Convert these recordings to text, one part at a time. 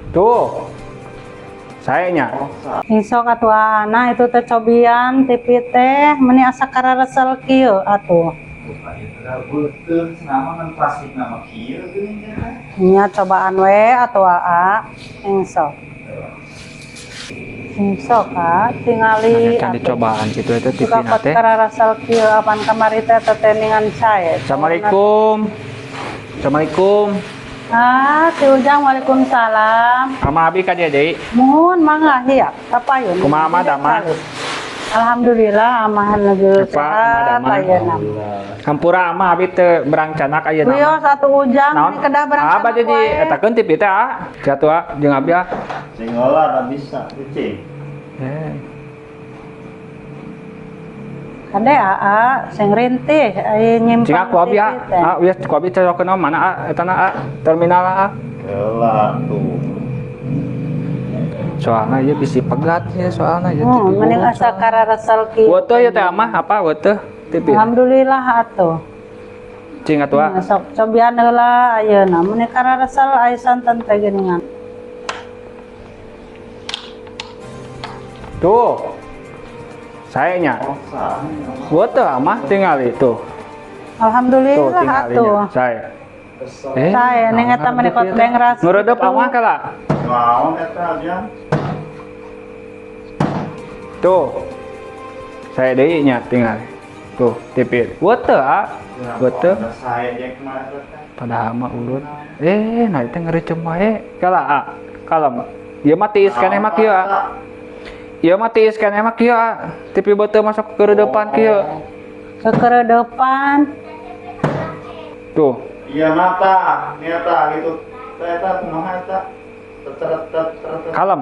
Tuh. Sae nya. Sok atuh ana itu teh cobian TV teh meni asa kararesel kieu atuh. Beuteung nama kan plastik nama kieu geuning teh. Nya cobaan we atuh aa. Sok. Sok ah tingali Can dicobaan kitu eta TV Suka na teh. Kararesel kieu apan kamari teh teteningan sae. Assalamualaikum. Assalamualaikum. Ah, si Ujang, waalaikumsalam. Ama abi ka dieu deui. Muhun mangga hiap, kapayun. Kumaha ama damang? Alhamdulillah amahan lagi Apa, ama sehat damang? Ayeuna. Hampura ama abi teu berangcanak ayeuna. Wios atuh Ujang, Naon? ini kedah berangkat. Apa jadi etakeun TV teh ah? Jatuh ah jeung abi ah. Sing olah da bisa cicing. Eh. Kade aa sing rintih ai nyimpan. Cing ku abi ah. TV teh. Ah, wios ku abi colokeun mana ah etana ah terminal ah. Keula tuh. Soalna ieu bisi pegat ya soalna ieu Oh, TV. mending asa kararesel kieu. Weutuh ieu teh amah apa weutuh TV. Alhamdulillah atuh. Cing atuh ah. Sok cobian heula ayeuna meni kararesel ai santen teh geuningan. Tuh. Sae nya. Oh, sae. Weutuh amah tingali tuh. Tuh Alhamdulillah tingali atuh. nya. Sae. Eh, Sae ning eta meni kot bengras. Ngureudeup amah kala. Naon eta Ujang? Tuh. Sae deui nya tingali. Tuh, TV. Weutuh ah. Weutuh. Sae jeung kemarin teh. Padahal mah urut. Eh, nah itu ngerecem wae. Kala ah. Kalem. Ieu mah tiis keneh mah kieu ah. Ieu mah tiis keneh mah kieu ah. TV beuteung masuk ke depan kieu. Kekeredepan. Tuh. Iya mata, nyata gitu. Eta kumaha eta? Teteret teteret. Kalem.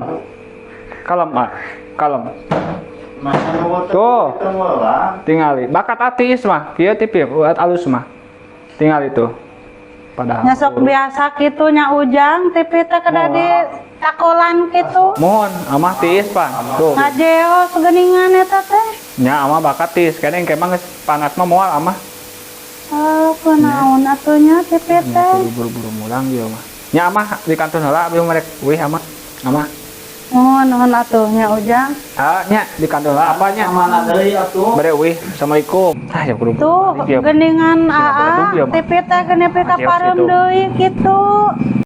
Kalem ah. Kalem. Tuh. Tingali. Bakat ateis mah kieu TV buat alus mah. Tingali tuh. Padahal Nya sok urut. Biasa kitu nya Ujang TV teh kedah di takolan kitu. Mohon amah tiis pan. Tuh. Ngajeos geuningan eta teh. Nya amah bakat tiis keneh engke mah geus panas mah moal amah. Ah, kunaon atuh nya TV Nya teh. kudu buru-buru mulang ieu mah. Nya amah di kantun heula abi merek uih amah. Amah. Nuhun nuhun atuh nya Ujang. Ah nya di kantun heula apa nya? Mana deui atuh? Bere uih. Assalamualaikum. Ah ya kudu Tuh balik ieu. geuningan Siapa aa beredug ieu mah. TV teh geuning ka Ngajeos pareum gitu. deui kitu.